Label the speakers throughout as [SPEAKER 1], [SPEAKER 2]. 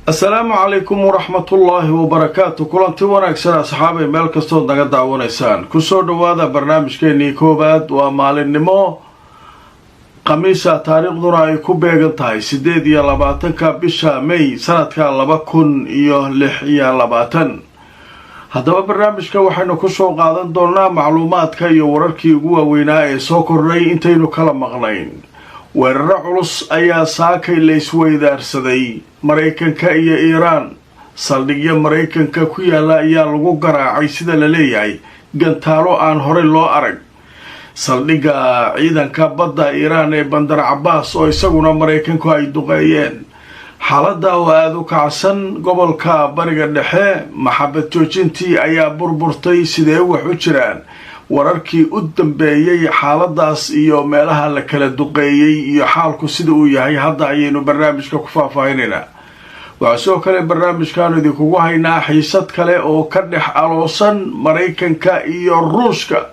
[SPEAKER 1] Asalaamu calaykum waraxmatullaahi wabarakaatu. Kulanti wanaagsan asxaabay, meel kastood naga daawanaysaan, kusoo dhawaada barnaamijkeenii koowaad. Waa maalinimo Khamiisa, taariikhduna ay ku beegan tahay 28-ka bisha May sanadka 2026. Haddaba barnaamijka waxaynu kusoo qaadan doonaa macluumaadka iyo wararkii ugu waaweynaa ee soo kordhay intaynu kala maqnayn. Weeraro culus ayaa saakay la isweydaarsaday Maraykanka iyo Iiraan. Saldhigyo Maraykanka ku yaala ayaa lagu garaacay, sida la leeyahay, gantaalo aan horey loo arag. Saldhigga ciidanka badda Iiraan ee Bandar Cabaas oo isaguna Maraykanku ay duqeeyeen. Xaaladda oo aada u kacsan gobolka Bariga Dhexe. Maxabad joojintii ayaa burburtay, sidee wax u jiraan? Wararkii u dambeeyey xaaladaas iyo meelaha la kala duqeeyey iyo xaalku sida uu yahay hadda ayaynu barnaamijka ku faahfaahinaynaa. Waxaa sidoo kale barnaamijkaanu idinkugu haynaa xiisad kale oo ka dhex aloosan Maraykanka iyo Ruushka.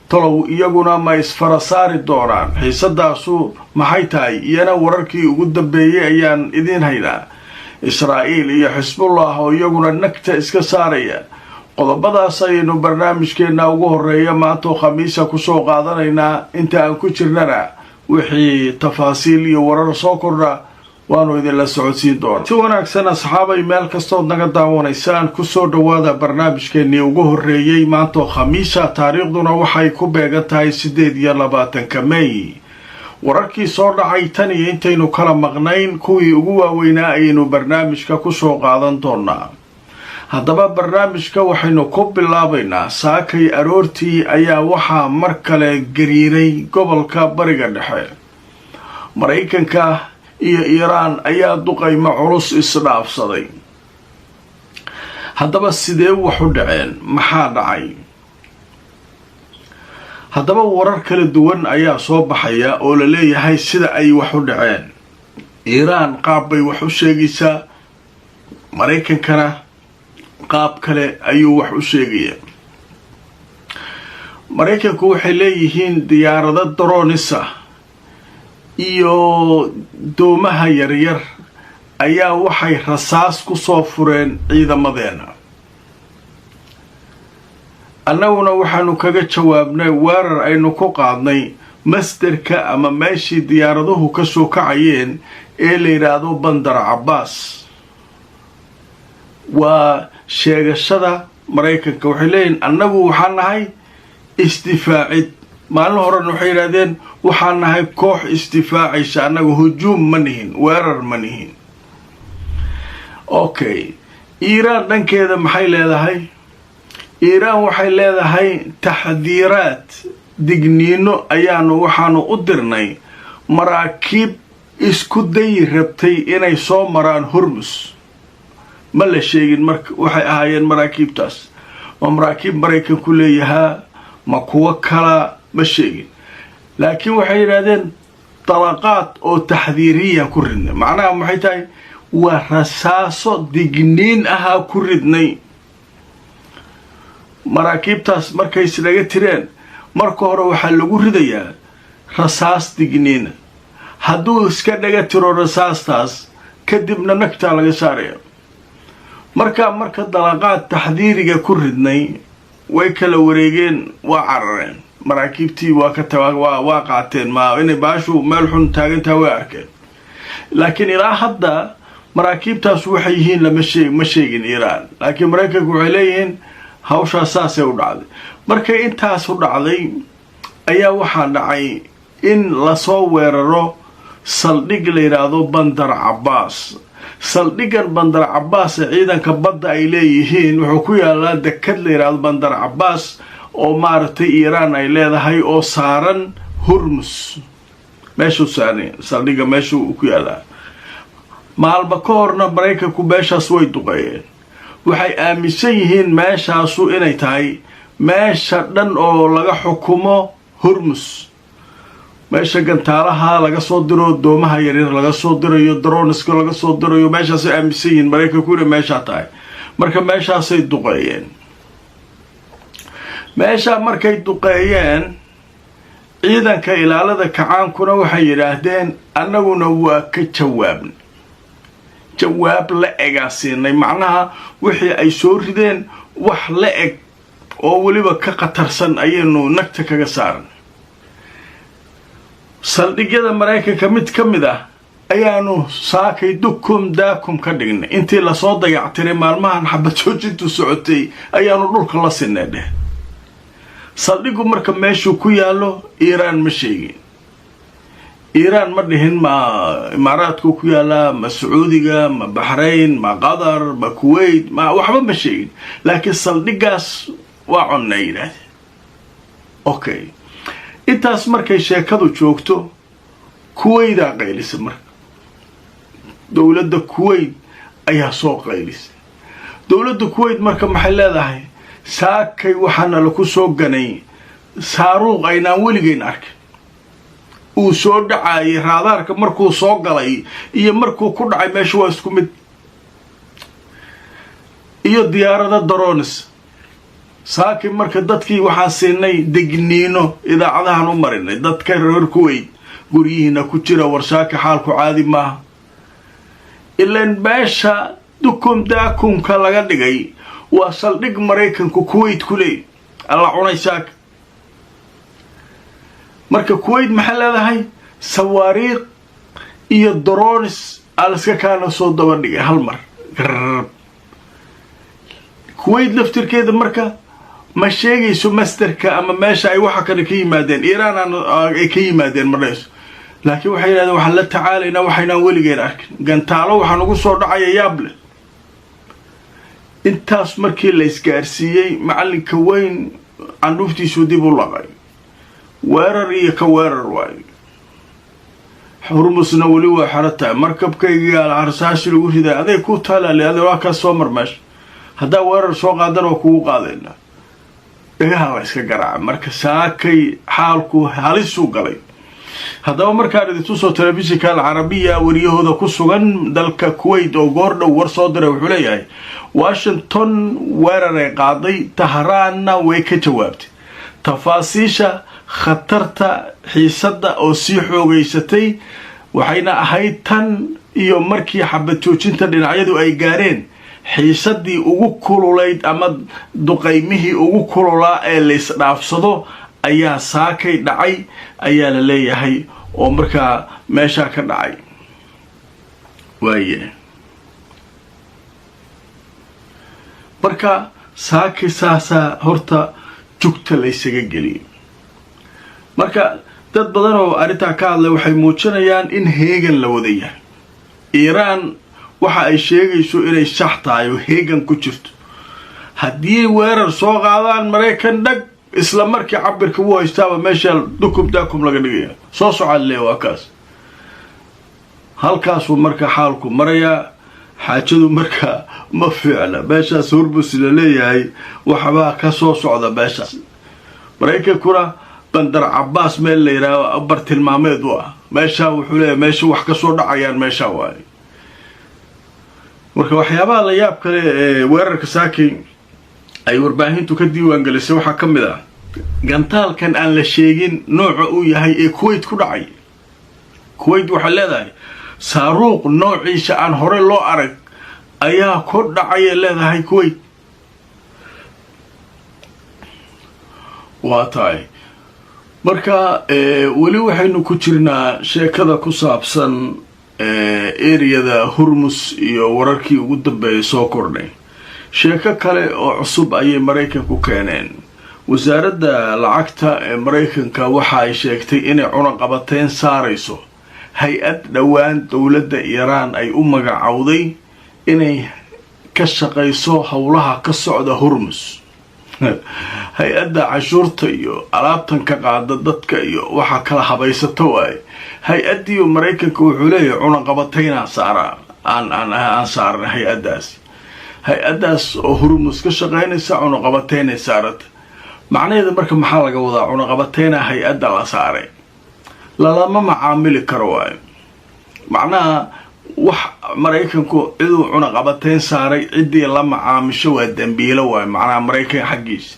[SPEAKER 1] Tolow iyaguna ma isfara saari doonaan? Xiisadaasu maxay tahay? Iyana wararkii ugu dambeeyey ayaan idiin haynaa. Israa'iil iyo Xisbullah oo iyaguna nagta iska saaraya. Qodobadaas ayaynu barnaamijkeenna ugu horeeya maantoo Khamiisa kusoo qaadanaynaa. Inta aan ku jirnana wixii tafaasiil iyo warar soo kordha waanu idinla socodsiin doonaa. Si wanaagsan asxaabay, meel kastood naga daawanaysaan, kusoo dhawaada barnaamijkeenii ugu horreeyey maantoo Khamiisa, taariikhduna waxay ku beegan tahay 28-ka May. Wararkii soo dhacay tan iyo intaynu kala maqnayn kuwii ugu waaweynaa ayaynu barnaamijka kusoo qaadan doonaa. Haddaba barnaamijka waxaynu ku bilaabaynaa saakay aroortii ayaa waxaa mar kale gariiray gobolka Bariga Dhexe. Maraykanka iyo Iiraan ayaa duqaymo culus isdhaafsaday. Haddaba sidee wax u dhaceen? Maxaa dhacay? Haddaba warar kala duwan ayaa soo baxaya oo la leeyahay sida ay wax u dhaceen. Iiraan qaab bay wax u sheegaysaa, Maraykankana qaab kale ayuu wax u sheegaya. Maraykanku waxay leeyihiin diyaarado drones ah iyo doomaha yaryar ayaa waxay rasaas ku soo fureen ciidamadeena, annaguna waxaanu kaga jawaabnay weerar aynu ku qaadnay masderka ama meeshii diyaaraduhu ka soo kacayeen ee la yidhaahdo Bandar Cabaas. Waa sheegashada Maraykanka. Waxay leeyihin annagu waxaan nahay isdifaacid. Maalin horena waxay yidhahdeen waxaan nahay koox isdifaacaysa, annagu hujuum ma nihin, weerar ma nihin. Okay, Iiraan dhankeeda maxay leedahay? Iiraan waxay leedahay taxdiiraad, digniino ayaanu waxaanu u dirnay maraakiib isku dayi rabtay inay soo maraan Hormus. Ma la sheegin marka waxay ahaayeen maraakiibtaas, ma maraakiib Maraykanku leeyahaa, ma kuwo kala, ma sheegin, laakiin waxay yidhahdeen dalaqaad oo taxdiiriyan ku ridnay. Macnaha maxay tahay? Waa rasaaso digniin ahaa ku ridnay maraakiibtaas. Markay isdhaga tireen, marka hore waxaa lagu ridayaa rasaas digniina. Hadduu iska dhaga tiro rasaastaas, kadibna nagtaa laga saaraya. Markaa marka dalaqaad taxdiiriga ku ridnay, way kala wareegeen, waa carareen maraakiibtii, waa ka waa qaateen ma inay baashu meel xun taagantaha way arkeen. Laakiin ilaa hadda maraakiibtaas waxay yihiin lama shee ma sheegin Iiraan, laakiin Maraykanku waxay leeyihiin hawshaas saasay u dhacday. Markay intaas u dhacday ayaa waxaa dhacay in lasoo weeraro saldhig la yidhaahdo Bandar Cabaas. Saldhiggan Bandar Cabaas ee ciidanka badda ay leeyihiin wuxuu ku yaalaa dekad la yidhaahdo Bandar Cabaas oo maaragtay Iiraan ay leedahay oo saaran Hurmus. Meeshuu saaran saldhigga, meeshuu ku yaalaa, maalmo ka horna Maraykanku meeshaas way duqeeyeen. Waxay aaminsan yihiin meeshaasu inay tahay meesha dhan oo laga xukumo Hurmus, meesha gantaalaha laga soo diro, doomaha yaryar laga soo dirayo, drones-ka laga soo dirayo. Meeshaasay aaminsan yihiin Maraykanku inay meeshaa tahay. Marka meeshaasay duqeeyeen. Meesha markay duqeeyeen, ciidanka ilaalada kacaankuna waxay yidhaahdeen annaguna waa ka jawaabnay. Jawaab la egaa siinay, macnaha wixii ay soo rideen wax la eg oo weliba ka khatarsan ayaynu nagta kaga saaran. Saldhigyada Maraykanka mid ka mid ah ayaanu saakay dukum daakum ka dhignay. Intii lasoo dayactiray maalmahan xabad joojintu socotay ayaanu dhulka la sinay dheh. Saldhigu marka meeshuu ku yaallo Iiraan ma sheegin. Iiraan ma dhihin ma Imaaraadku ku yaallaa, ma Sacuudiga, ma Baxrayn, ma Qatar, ma Kuwait, ma waxba ma sheegin, laakiin saldhigaas waa connay yidhaahdeen. Okay, intaas markay sheekadu joogto, Kuwaydaa qaylisa. Marka dowladda Kuwait ayaa soo qaylisay. Dowladda Kuwait marka maxay leedahay? Saakay waxaana laku soo ganay saaruuq aynaan weligeyn arkin. Uu soo dhacaayay raadaarka markuu soo galay iyo markuu ku dhacay meesha waa isku mid, iyo diyaarada drones. Saakay marka dadkii waxaan siinay degniino, idaacadahan u marinay dadka reer Kuwait: guryihiina ku jira, warsaaka xaalku caadi maaha. Ilaan meesha dukum daakumka laga dhigay waa saldhig Maraykanku Kuwait ku leey alla cunay saaka. Marka Kuwait maxay leedahay? Sawaariikh iyo drones aliska kaana soo daba dhigay hal mar. Kuwait laftirkeeda marka ma sheegayso masterka ama meesha ay waxa kale ka yimaadeen. Iiraan ay ka yimaadeen ma dhayso, laakiin waxay yidhahdeen waxaan la tacaalaynaa waxaynaan weligeen arkin, gantaalo waxaa nagu soo dhacaya yaab leh. Intaas markii la isgaarsiiyey, macalinka weyn candhuuftiisuu dib u laqay. Weerar iyo ka weerar waayo. Hurmusna weli waa xero tahay. Markabkayga harsaashi lagu riday aday ku taalaale, ade waa kaa soo mar meesha. Haddaa weerar soo qaadan waa kugu qaadaynaa. Dhagaha la iska garaaca. Marka saakay xaalku halisuu galay. Haddaba markaan idintusoo telefishinka Alcarabiya, wariyahooda ku sugan dalka Kuwait oo goor dhow war soo diray, wuxuu leeyahay Washington weeraray qaaday, Tahraanna way ka jawaabtay. Tafaasiisha khatarta xiisadda oo sii xoogeysatay waxayna ahayd tan iyo markii xabad joojinta dhinacyadu ay gaareen xiisadii ugu kululayd ama duqaymihii ugu kululaa ee laysdhaafsado ayaa saakay dhacay ayaa la leeyahay, oo markaa meeshaa ka dhacay waaye. Marka saakay saasaa horta jugta laysaga geliyay. Marka dad badan oo arrintaa ka hadlay waxay muujinayaan in heegan la wada yahay. Iiraan waxa ay sheegayso inay sax tahay oo heegan ku jirto. Haddii weerar soo qaadaan Maraykan, dhag, isla markii cabirka wuu haystaaba, meesha dukum daakum laga dhigaya, soo socad le waa kaas. Halkaasuu marka xaalku marayaa. Xaajadu marka ma fiicna. Meeshaas Hurmus la leeyahay waxbaa ka soo socda meeshaas. Maraykankuna Bandar Cabaas meel la yidhaaho bartilmaameed u ah meeshaa, wuxuu leeyahay meesha wax kasoo dhacayaan meeshaa waaye. Marka waxyaabaha la yaab kale ee weerarka saaki ay warbaahintu ka diiwaan gelisay waxaa ka mid ah gantaalkan aan la sheegin nooca uu yahay ee Kuwait ku dhacay. Kuwait waxay leedahay saaruuq noociisa aan hore loo arag ayaa ku dhacayay leedahay Kuwait. Waa tahay. Marka weli waxaynu ku jirnaa sheekada ku saabsan eriyada Hurmus iyo wararkii ugu dambeeyay soo kordhay. Sheeko kale oo cusub ayay Maraykanku keeneen. Wasaaradda lacagta ee Maraykanka waxa ay sheegtay inay cunaqabateyn saarayso hay-ad dhowaan dowladda Iiraan ay u magacowday inay ka shaqayso howlaha ka socda Hurmus. Hay-adda cashuurta iyo alaabtan ka qaada dadka iyo waxaa kala habaysato waaye. Hay-addiiu Maraykanka wuxuu leeyahay cunaqabataynaan saaraa aan saarna hay-addaas. Hay-addaas oo Hurmus ka shaqaynaysa cunaqabataynay saarata. Macnaheeda marka maxaa laga wadaa cunaqabatayna hay-adda la saaray? Lalama macaamili karo waayo. Macnaha wax Maraykanku ciduu cunaqabatayn saaray, ciddii la macaamisho waa dambiilo waayo, macnaha Maraykan xaggiisa.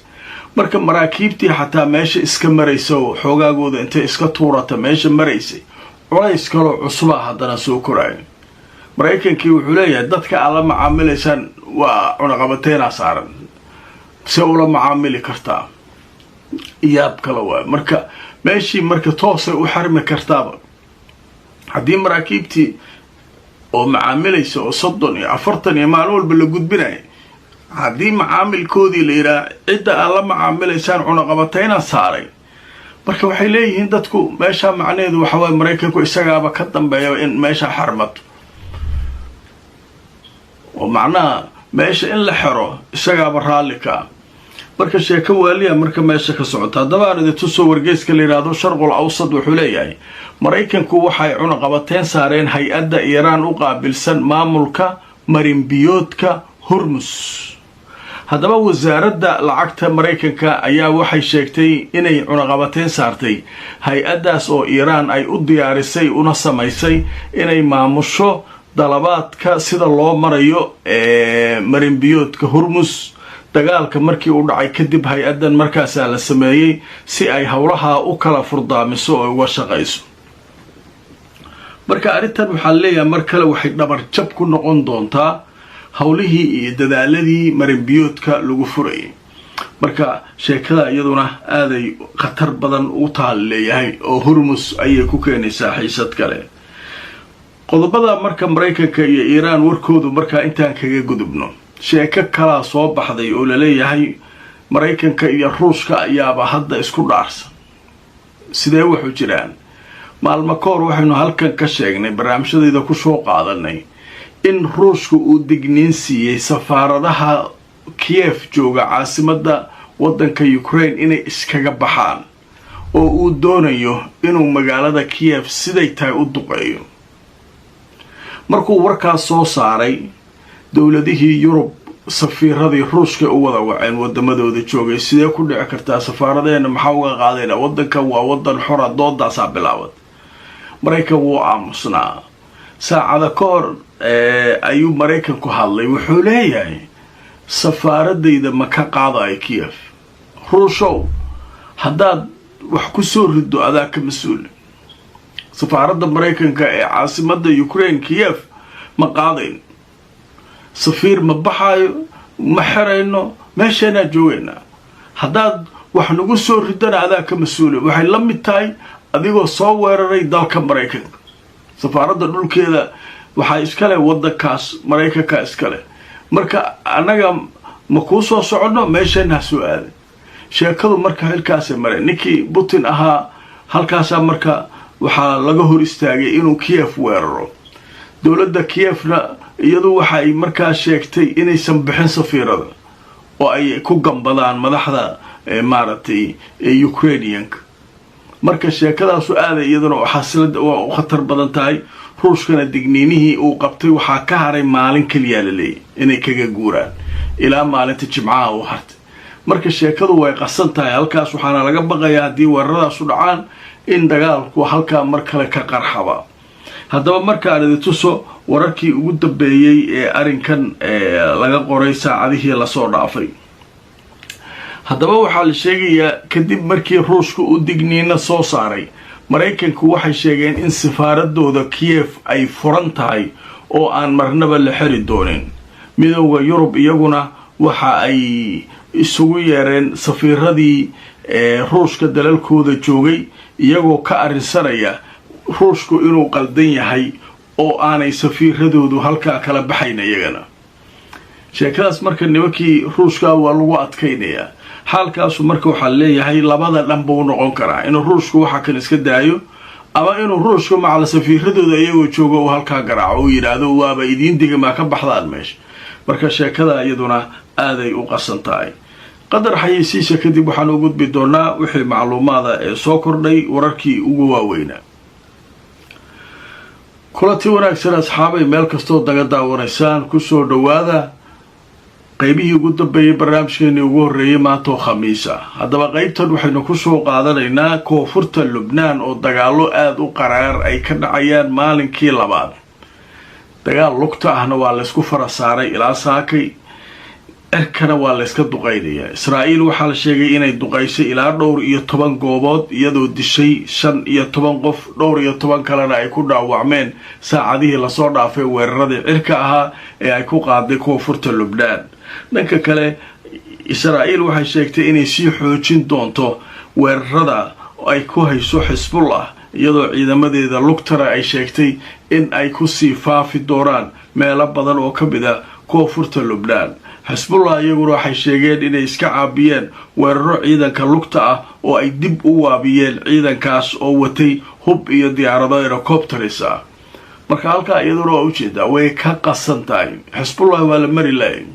[SPEAKER 1] Marka maraakiibtii xataa meesha iska maraysa oo xoogaagooda intay iska tuurata meesha maraysay, culays kaloo cusubaa haddana soo koraayo. Maraykankii wuxuu leeyahay dadka aad la macaamilaysaan waa cunaqabateynaa saaran, se ula macaamili kartaa? Yaab kale waay. Marka meeshii marka toosay u xarmi kartaaba haddii maraakiibtii oo macaamilaysa oo 30 iyo 40 iyo maalin walba la gudbinaya, haddii macaamilkoodii la yidhaah cidda aad la macaamilaysaan cunaqabateyna saaray. Marka waxay leeyihiin dadku meeshaa macnaheedu waxa waye Maraykanku isagaaba ka dambeeyaba in meesha xarmato, oo macnaha meesha in la xero isagaaba raalli ka ah. Marka sheeko waaliya marka meesha ka socota. Haddaba aan idintusoo wargeyska la yidhaahdo Sharqul Awsad wuxuu leeyahay Maraykanku waxay cunaqabateyn saareen hay-adda Iiraan u qaabilsan maamulka marinbiyoodka Hormus. Haddaba wasaaradda lacagta Maraykanka ayaa waxay sheegtay inay cunaqabateyn saartay hay-addaas oo Iiraan ay u diyaarisay una samaysay inay maamusho dalabaadka sida loo marayo marinbiyoodka Hormus. Dagaalka markii uu dhacay kadib hay-addan markaasaa la sameeyey si ay howlaha u kala furdaamiso oo uga shaqayso. Marka arrintan waxaa leeyahay mar kale waxay dhabarjab ku noqon doontaa howlihii iyo dadaaladii marinbiyoodka lagu furayay. Marka sheekada iyaduna aaday khatar badan u taal leeyahay oo Hormus ayay ku keenaysaa xiisad kale. Qodobada marka Maraykanka iyo Iiraan warkoodu markaa intaan kaga gudubno, sheeko kalaa soo baxday oo laleeyahay Maraykanka iyo Ruushka ayaaba hadda isku dhaarsan. Sidee waxu jiraan? Maalmo ka hor waxaynu halkan ka sheegnay, barnaamijyadayda kusoo qaadanay, in Ruushka uu digniin siiyey safaaradaha Kiev jooga, caasimadda waddanka Ukraine, inay iskaga baxaan oo uu doonayo inuu magaalada Kiev siday tahay u duqeeyo. Markuu warkaas soo saaray, dowladihii Yurub safiiradii Ruushka u wada waceen wadamadooda joogay. Sidee ku dhici kartaa? Safaaradeena maxaa uga qaadayna? Wadankan waa wadan xora. Doodaasaa bilaabad. Maraykan wuu aamusnaa. Saacada ka hor ayuu Maraykanku hadlay. Wuxuu leeyahay safaaradayda ma ka qaadayo Kiev. Ruushow, haddaad wax ku soo rido adaa ka mas-uula. Safaaradda Maraykanka ee caasimada Ukraine Kiev ma qaadayn, safiir ma baxaayo, ma xerayno, meesheenaa joogaynaa. Haddaad wax nagu soo ridana adaa ka mas-uula. Waxay la mid tahay adigoo soo weeraray dalka Maraykanka. Safaaradda dhulkeeda waxaa iskale wadankaas Maraykanka iskale. Marka annaga ma kuu soo soconno, meesheenna ha soo aaday. Sheekadu marka halkaasay mareen. Ninkii Putin ahaa halkaasaa marka waxaa laga hor istaagay inuu Kiev weeraro. Dowladda Kievna iyadu waxay markaa sheegtay inaysan bixin safiirada oo ay ku gambadaan madaxda maaragtay Ukrainianka. Marka sheekadaasu aaday iyaduna xasilada waa u khatar badan tahay. Ruushkana digniinihii uu qabtay waxaa ka haray maalin keliyaa la leeyay inay kaga guuraan, ilaa maalinta Jimcaha uu hartay. Marka sheekadu way qasan tahay halkaas, waxaana laga baqayaa haddii weeraradaas u dhacaan in dagaalku halkaa mar kale ka qarxaba. Haddaba markaan idin tuso wararkii ugu dambeeyey ee arrinkan laga qoray saacadihii lasoo dhaafay. Haddaba waxaa la sheegayaa kadib markii Ruushka uu digniino soo saaray, Maraykanku waxay sheegeen in safaaradooda Kiev ay furan tahay oo aan marnaba la xeri doonin. Midowda Yurub iyaguna waxa ay isugu yeereen safiiradii Ruushka dalalkooda joogay, iyagoo ka arrinsanaya Ruushku inuu qaldan yahay oo aanay safiiradoodu halkaa kala baxayn iyagana. Sheekadaas marka nimankii Ruushka waa lagu adkaynayaa xaalkaasu. Marka waxaa leeyahay labada dhan buu noqon karaa, inuu Ruushku waxa kan iska daayo ama inuu Ruushka macala safiiradooda iyagoo jooga uu halkaa garaaco, uu yidhaahdo waaba idiin digamaa, ka baxdaan meesha. Marka sheekada iyaduna aaday u qasan tahay. Qadar xayeysiisa kadib waxaan u gudbi doonaa wixii macluumaada ee soo kordhay, wararkii ugu waaweynaa. Kulanti wanaagsan asxaabay, meel kastoo daga daawanaysaan, kusoo dhowaada qaybihii ugu dambeeyey barnaamijkeenii ugu horreeyey maantoo Khamiisa. Haddaba qaybtan waxaynu kusoo qaadanaynaa koonfurta Lubnaan oo dagaallo aada u qaraar ay ka dhacayaan maalinkii labaad. Dagaal lugta ahna waa laysku fara saaray ilaa saakay. Cirkana waa layska duqaynayaa. Israa'iil waxaa la sheegay inay duqaysay ilaa 14 goobood, iyadoo dishay 15 qof, 14 kalena ay ku dhaawacmeen saacadihii lasoo dhaafay weeraradii cirka ahaa ee ay ku qaaday koonfurta Lubnaan. Dhanka kale, Israa'iil waxay sheegtay inay sii xoojin doonto weerarada ay ku hayso Xisbullah, iyadoo ciidamadeeda lugtana ay sheegtay in ay kusii faafi doonaan meelo badan oo ka mid a koonfurta Lubnaan. Xisbullah iyaguna waxay sheegeen inay iska caabiyeen weeraro ciidanka lugta ah oo ay dib u waabiyeen ciidankaas oo watay hub iyo diyaarado helicopters ah. Marka halkaa iyaduna waa ujeedaa, way ka qasan tahay Xisbullah, waa la mari lahay.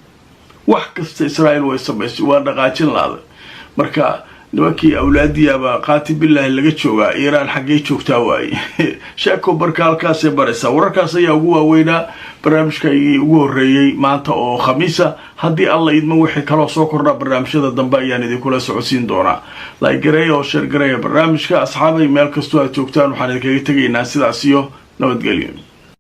[SPEAKER 1] Wax kasta Israa'iil way samaysay, waa dhaqaajin laada. Marka nimankii awlaadiyaaba qaati bilaahi laga joogaa. Iiraan xaggay joogtaa waaye sheeko? Marka halkaasay baraysaa. Wararkaas ayaa ugu waaweynaa barnaamijkaygii ugu horreeyey maanta oo Khamiisa. Haddii Alla idmo, wixii kaloo soo kordhaa barnaamijyada dambe ayaan idinkula socodsiin doonaa. Like gareeya oo share gareeya barnaamijka, asxaabay, meel kastoo aad joogtaan. Waxaan idinkaga tegaynaa sidaas iyo nabadgelyo.